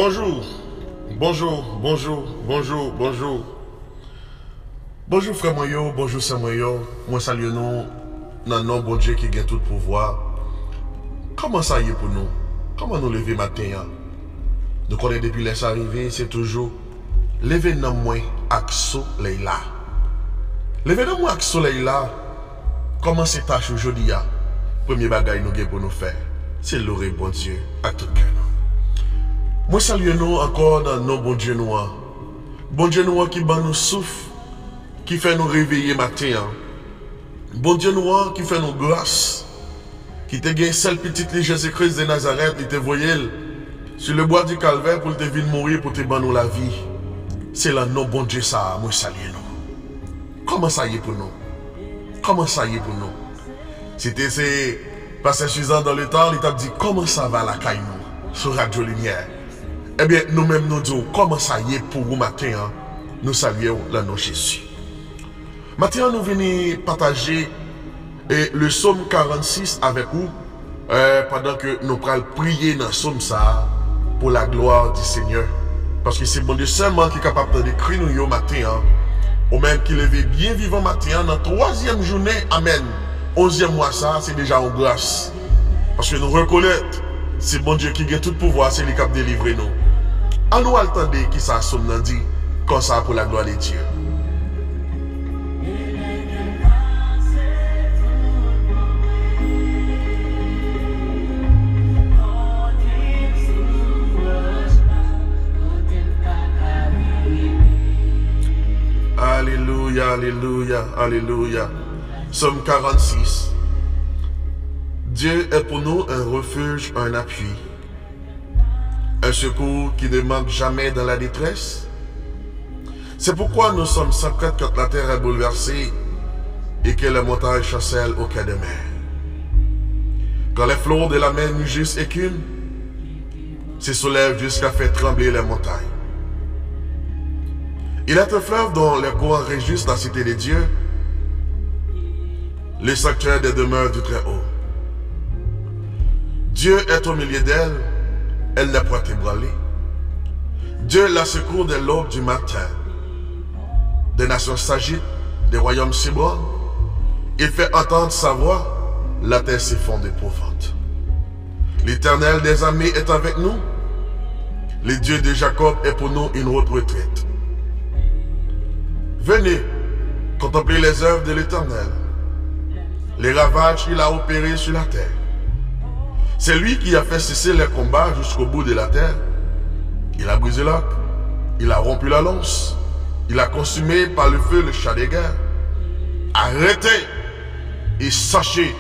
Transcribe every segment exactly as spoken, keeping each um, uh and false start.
Bonjou, bonjou, bonjou, bonjou, bonjou. Bonjou frè mwen yo, bonjou sè mwen yo. Mwen salye nou nan non Bondye ki gen tout pouvwa. Kòman sa ye pou nou? Kòman nou leve maten an? Nou konnen depi lè sa rive, se toujou leve nanm mwen ak solèy la. Leve nanm mwen ak solèy la. Kòmanse tach ou jodi a. Premye bagay nou gen pou nou fè, se lore Bondye ak tout kè nou. Mwen salye nou ankò nan non Bondye nou an. Bondye nou an ki ban nou souf, ki fè nou reveye maten an. Bondye nou an ki fè nou gras, ki te gen sèl pitit li Jezi Kris de Nazarèt, li te voye l sou le bwa di Kalvè pou l te vin mouri pou te ban nou lavi. Se lan non Bondye sa a mwen salye nou. Kòman sa ye pou nou? Kòman sa ye pou nou? Si te se pastè Suzanne dans le temps, li t ap di kòman sa va lakay nou sou Radyo Limyè. Ebyen, nou menm nou di w kòman sa ye pou ou maten an, nou salye w lan non Jezi. Maten an nou vini pataje e le Sòm karannsis avèk ou, eh, pandan ke nou pral priye nan Sòm sa a pour la gloire du Seigneur. Paske se Bondye sèlman ki kapab tande kri nou yo maten an, ou menm ki leve byen vivan maten an nan twazyèm jounen, amèn, onzyèm mwa sa a, se deja yon gras. Paske nou rekonèt se Bondye ki gen tout pouvwa, se li k ap delivre nou. Ann nou al tande kisa Sòm nan di konsa pour la gloire de Dieu. Alelouya, alelouya, alelouya. Sòm karannsis. Dieu est pour nous un refuge, un appui, un secours qui ne manque jamais dans la détresse. C'est pourquoi nous sommes sans crainte quand la terre est bouleversée et que les montagnes chancellent au cœur des mers. Quand les flots de la mer mugissent et écument, se soulèvent jusqu'à faire trembler les montagnes. Il est un fleuve dont les courants réjouissent la cité de Dieu, le sanctuaire des demeures du Très-Haut. Dieu est au milieu d'elle, elle n'est point ébranlée. Dieu la secourt dès l'aube du matin. Des nations s'agitent, des royaumes s'ébranlent. Il fait entendre sa voix, la terre s'effondre d'épouvante. L'Éternel des armées est avec nous. Le Dieu de Jacob est pour nous une haute retraite. Venez, contemplez les œuvres de l'Éternel, les ravages qu'il a opérés sur la terre. C'est lui qui a fait cesser les combats jusqu'au bout de la terre. Il a brisé l'arc, il a rompu la lance, il a consumé par le feu le char de guerre. Arrêtez et sachez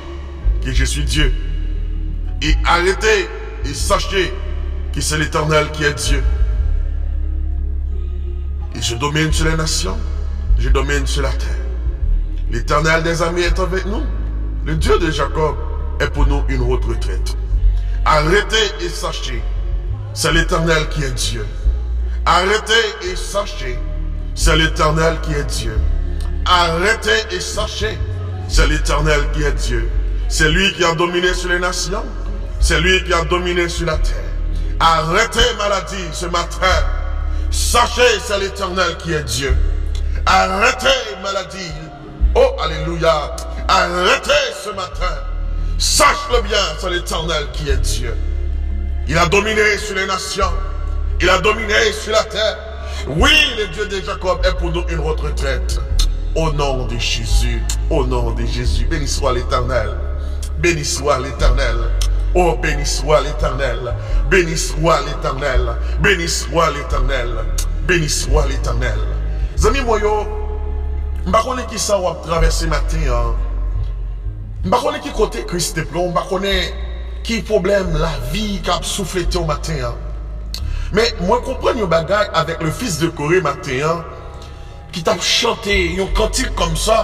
que je suis Dieu. Et arrêtez et sachez que c'est l'Éternel qui est Dieu. Et je domine sur les nations, je domine sur la terre. L'Éternel des armées est avec nous. Le Dieu de Jacob est pour nous une haute retraite. Arrêtez et sachez, c'est l'Éternel qui est Dieu. Arrêtez et sachez, c'est l'Éternel qui est Dieu. Arrêtez et sachez, c'est l'Éternel qui est Dieu. C'est lui qui a dominé sur les nations. C'est lui qui a dominé sur la terre. Arrêtez, maladie, ce matin. Sachez, c'est l'Éternel qui est Dieu. Arrêtez, maladie. Oh, alléluia. Arrêtez ce matin. Sache-le bien, c'est l'Éternel qui est Dieu. Il a dominé sur les nations. Il a dominé sur la terre. Oui, le Dieu de Jacob est pour nous une haute retraite. Au nom de Jésus, au nom de Jésus, béni soit l'Éternel. Béni soit l'Éternel. Oh, béni soit l'Éternel. Béni soit l'Éternel. Béni soit l'Éternel. Béni soit l'Éternel. Zanmi mwen yo, m pa konnen ki sa w ap travèse maten an. M pa konnen ki kote Kris te pran w, m pa konnen ki pwoblèm lavi k ap souflete w maten an. Men mwen konprann yon bagay avèk le fils de Corée maten an, ki t ap chante yon kantik kòmsa,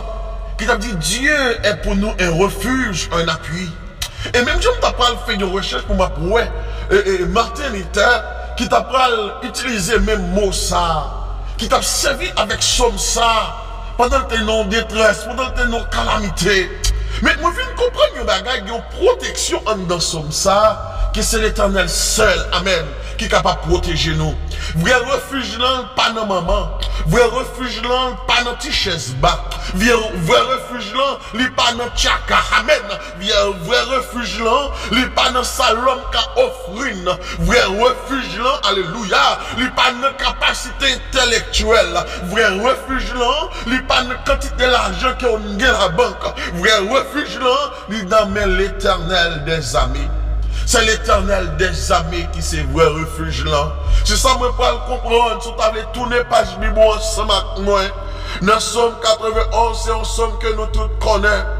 ki t ap di, Dieu est pour nous un refuge, un appui. E menm jan m ta pral fè yon rechèch pou m ap wè, e, e, Martin Luther, ki ta pral itilize menm mo sa a, ki t ap sèvi avèk sòm sa a, pandan l te nan yon detrès, pandan l te nan yon kalamite. Men mwen vin konprann yon bagay, gen yon pwoteksyon anndan sòm sa a, ke se Letènèl sèl, amèn, ki kapab pwoteje nou. Vrè refij lan pa nan manman. Vrè refij lan pa nan ti chèz ba. Vrè, vrè refij lan, li pa nan tchaka. Amèn. Vrè, vrè refij lan, li pa nan sa lòm ka ofri n. Vrè refij lan, alelouya, li pa nan kapasite entèlektyèl. Vrè refij lan, li pa nan kantite lajan ke w gen labank. Vrè refij lan, li nan men Letènèl dèzame. Se Letènèl dèzame ki se vrè refij lan. Se sa mwen pral konprann, si w ta vle tounen paj Bib ou ansanm ak mwen. Nan Sòm katrevenonz, se yon sòm ke nou tout konnen.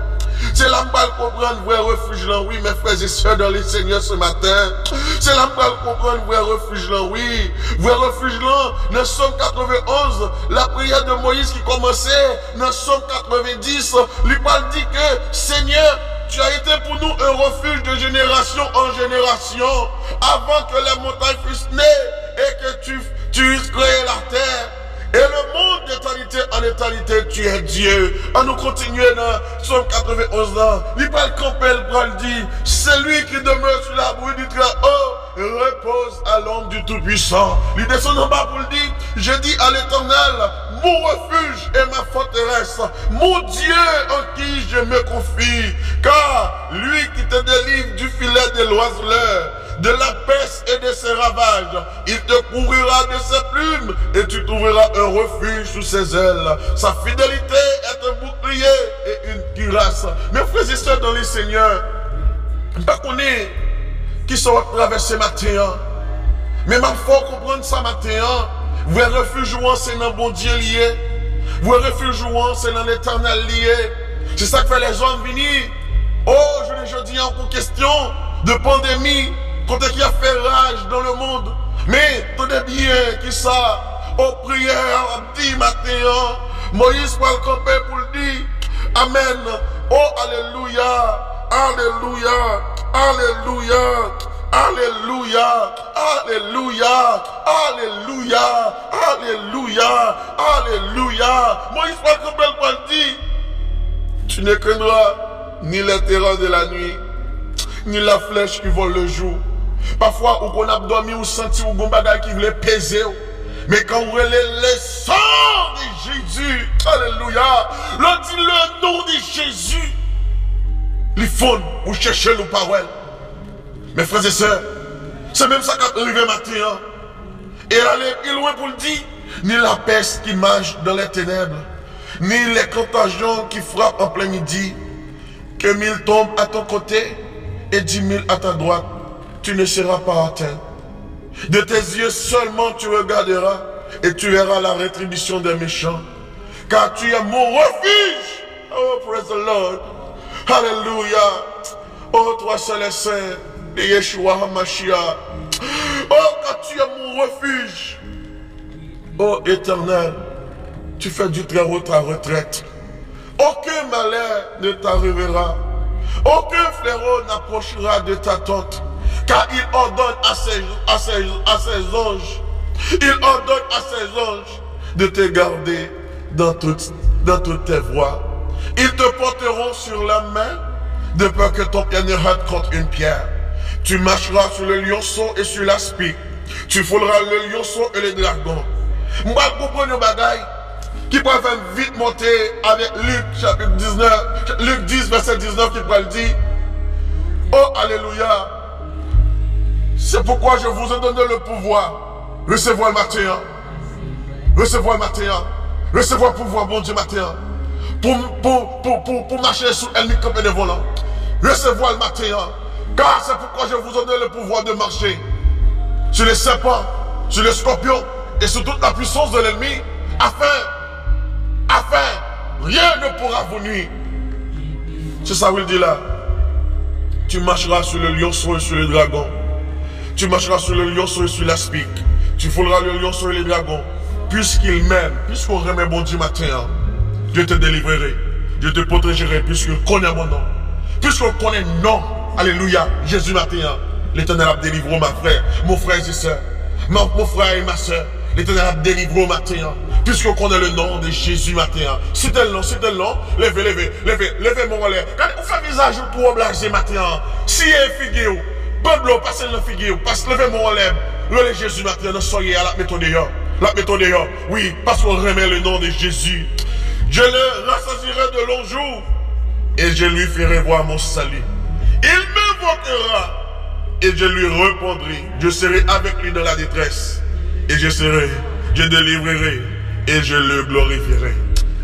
Se la m pral konprann vrè refij lan, wi, mes frères et sœurs dans le Seigneur ce matin. Se la m pral konprann vrè refij lan, wi. Vrè refij lan, nan Sòm katrevenonz, la priyè de Moyiz ki kòmanse nan Sòm katrevendis, li pral di ke, Seigneur, tu as été pour nous un refuge de génération en génération, avant que les montagnes fussent nées et que tu, tu eusses créé la terre. Et le monde d'éternité en éternité, tu es Dieu. An nou kontinye nan Sòm katrevenonz lan. Li pral kanpe, li pral di, Celui qui demeure sous l'abri du Très-Haut repose à l'ombre du Tout-Puissant. Li desann anba pou l di, Je dis à l'Éternel, mon refuge et ma forteresse, mon Dieu en qui je me confie, car lui qui te délivre du filet de l'oiseleur, de la peste et de ses ravages, il te couvrira de ses plumes et tu trouveras un refuge sous ses ailes. Sa fidelite est un bouclier et une cuirasse. Mes frères et sœurs dans le Seigneur, m pa konnen kisa w ap travèse maten an, men m ap fè w konprann sa maten an. Vrè refij ou an, se nan Bondye li ye. Vrè refij ou an, se nan Letènèl li ye. Se sa k fè lèzòm vini, o, jounen jodi a, pou kesyon de pandemi, kote ki ap fè raj dans le monde. Men, tande byen kisa, o, priyè a ap di maten an. Moyiz pral kanpe pou l di, Amèn. O, alelouya, alelouya, alelouya, alelouya, alelouya, alelouya, alelouya. Moyiz pral kanpe, l pral di, Tu ne craindras ni les terreurs de la nuit, ni la flèche qui vole le jour. Pafwa, ou konn ap dòmi, ou santi ou gon bagay ki vle peze w. Men kan ou rele le sang de Jésus, alelouya, lè w di le nom de Jésus, li fonn, ou chèche l, ou pa wè l. Mes frères et sœurs, se menm sa k ap rive maten an. E l ale pi lwen pou l di, ni la peste qui marche dans les ténèbres, ni les contagions qui frappent en plein midi. Que mille tombent à ton côté et dix mille à ta droite, tu ne seras pas atteint. De tes yeux seulement tu regarderas et tu verras la rétribution des méchants, car tu es mon refuge. Oh, praise the Lord. Hallelujah. Oh, toi seul est saint, de Yeshua HaMashiach. Oh, car tu es mon refuge. Ô Éternel, tu fais du Très-Haut ta retraite. Aucun malheur ne t'arrivera. Aucun fléau n'approchera de ta tente. Car il ordonne à ses, à ses, à ses anges, il ordonne à ses anges de te garder dans toutes, dans toutes tes voies. Ils te porteront sur la main, de peur que ton pied ne heurte contre une pierre. Tu marcheras sur le lionceau et sur l'aspic. Tu fouleras le lionceau et le dragon. M pral konprann yon bagay ki pral fè m vit monte avèk Lik, chapit diznèf, Lik dis, vèsè diznèf, ki pral di, oh, alelouya, c'est pourquoi je vous ai donné le pouvoir. Resevwa l maten an. Resevwa l maten an. Resevwa pouvwa Bondye maten an. Pou, pou, pou, pou, pou mache sou ènmi k kanpe devan w lan. Resevwa l maten an. Car c'est pourquoi je vous ai donné le pouvoir de marcher sur les serpents, sur les scorpions et sur toute la puissance de l'ennemi, afin, afin, rien ne pourra vous nuire. Se sa wi l di la. Tu marcheras sur le lionceau et sur le dragon. Tu marcheras sur le lionceau et sur l'aspic. Tu fouleras le lionceau et le dragon. Puisqu'il m'aime, puisque w renmen Bondye maten an, je te délivrerai, je te protégerai, puisque w konnen mon non. Puisque w konnen non, alelouya, Jezi maten an, Letènèl ap delivre w, ma frè, mon frè e sè, ma, mon frè e ma sè, Letènèl ap delivre w maten an. Puisque w konnen le nom de Jésus maten an, site l non, site l non, leve, leve, leve, leve men w anlè. Gade, ou fè vizaj ou twò blaze maten an. Siye figi w. Pran dlo, pase l nan figi w. Pase, leve men w anlè. Rele Jezi maten an nan sa w ye a, l ap mete w deyò. L ap mete w deyò. Wi, paske w renmen le nom de Jésus. Je le rassasierai de longs jours et je lui ferai voir mon salut. Il m'invoquera et je lui répondrai. Je serai avec lui dans la détresse et je serai, je délivrerai et je le glorifierai.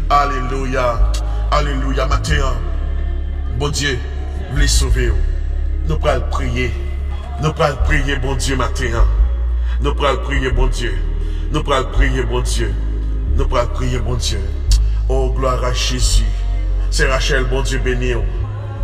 Alelouya. Alelouya. Maten an, Bondye vle sove w. Nou pral priye. Nou pral priye Bondye maten an. Nou pral priye Bondye. Nou pral priye Bondye. Nou pral priye Bondye. Oh, gloire à Jésus. Sè Rachel, Bondye beni w.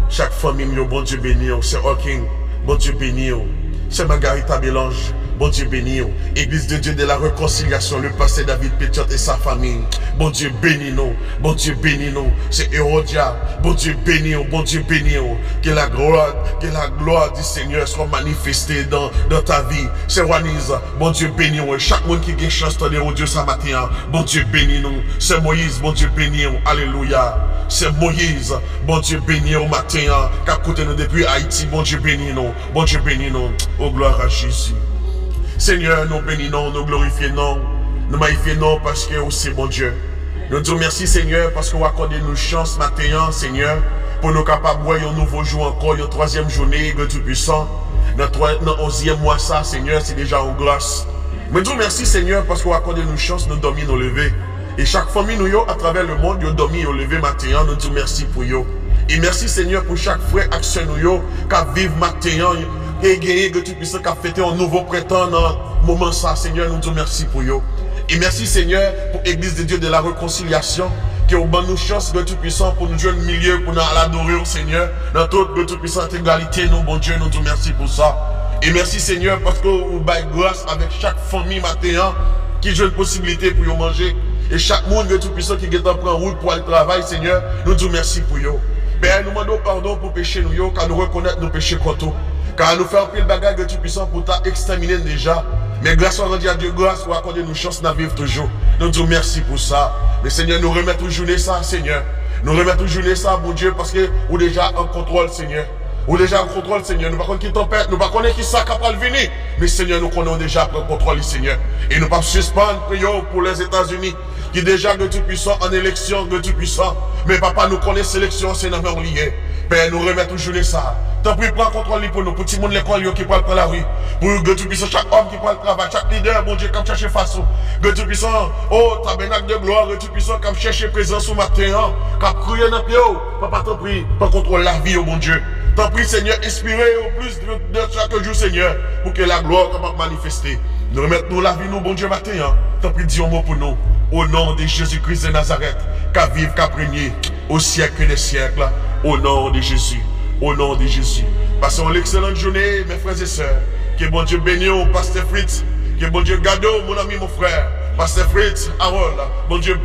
Chak fanmi m yo, Bondye beni w. Sè Hawking, Bondye beni w. Sè Margarita Belange, Bondye beni w. Église de Dieu de la Réconciliation, le pasteur David Pétion et sa famille, Bondye beni nou. Bondye beni nou. Sè Erodia, Bondye beni w. Bondye beni w. Que la gloire, que la gloire du Seigneur soit manifestée dans, dans ta vie. Sè Waniz, Bondye beni w. Chak moun ki gen chans tande odyo sa maten an, Bondye beni nou. Sè Moyiz, Bondye beni w. Alelouya. Sè Moyiz, Bondye beni w maten an, k ap koute nou depi Ayiti. Bondye beni nou. Bondye beni nou. Oh, gloire à Jésus. Senyè, nou beni non w, nou glorifye non w, nou mayifye non w paske ou se Bondye. Nou di w mèsi, Senyè, paske w akòde nou chans maten an, Senyè, pou nou kapab wè yon nouvo jou ankò, yon twazyèm jounen, Granmèt Toupisan, nan twa-, nan onzyèm mwa sa, Senyè, se deja yon gras. Mwen di w mèsi, Senyè, paske w akòde nou chans, nou dòmi, nou leve. E chak fanmi nou yo atravè lemonn, yo dòmi, yo leve maten an, nou di w mèsi pou yo. E mèsi, Senyè, pou chak frè ak sè nou yo k ap viv maten an, e genyen, Granmèt Toupisan, k ap fete yon nouvo prentan nan moman sa, Senyè, nou di w mèsi pou yo. E mèsi, Senyè, pou Église de Dieu de la Réconciliation, ke w ban nou chans, Granmèt Toupisan, pou nou jwenn milye, pou nou al adore w, Senyè, nan tout, Granmèt Toupisan, entegralite nou, Bondye, nou di w mèsi pou sa. E mèsi, Senyè, paske w bay gras avèk chak fanmi maten an ki jwenn posiblite pou yo manje. E chak moun, Granmèt Toupisan, ki gentan pran wout pou al travay, Senyè, nou di w mèsi pou yo. Pè, nou mande w padon pou peche nou yo, ka nou rekonèt nou peche kont ou. Ka nou fè anpil bagay, Granmèt Toupisan, pou ta ekstèmine n deja. Men gras ou, randi a Dye gras, ou akòde nou chans n ap viv toujou. Nou di w mèsi pou sa. Men Senyè, nou remèt ou jounen sa, Senyè. Nou remèt ou jounen sa, Bondye, paske ou deja an kontwòl, Senyè. Ou deja an kontwòl, Senyè. Nou pa konn ki tanpèt, nou pa konnen ki sa k ap pral vini. Men Senyè, nou konnen ou deja pran kontwòl li, Senyè. E nou p ap sispann priye w pou Lèzetazini, ki deja, Granmèt Toupisan, an eleksyon, Granmèt Toupisan. Men Papa, nou konnen seleksyon an se nan men w li ye. Pè, nou remèt ou jounen sa. Tanpri, pran kontwòl li pou nou, pou timoun lekòl yo ki pral pran lari. Pou, Granmèt Toupisan, chak òm ki pral travay, chak lidè, Bondye, k ap chache fas ou. Granmèt Toupisan, o, Tabènak de Glwa, Granmèt Toupisan, k ap chèche prezans ou maten an, k ap kriye nan pye w. Papa, tanpri, pran kontwòl lavi yo, Bondye. Tanpri, Senyè, enspire yo plis de, de chak jou, Senyè, pou ke laglwa w kapab manifeste. Nou remèt nou lavi nou, Bondye, maten an. Tanpri, di yon mo pou nou. Au nom de Jésus-Christ de Nazareth, k ap viv, k ap renye au siècle des siècles, au nom de Jésus. Au nom de Jésus. Pase yon ekselan jounen, mes frères et sœurs. Ke Bondye beni w, Pastè Fritz. Ke Bondye gade w, mon ami, mon frère. Pastè Fritz, Harold, Bondye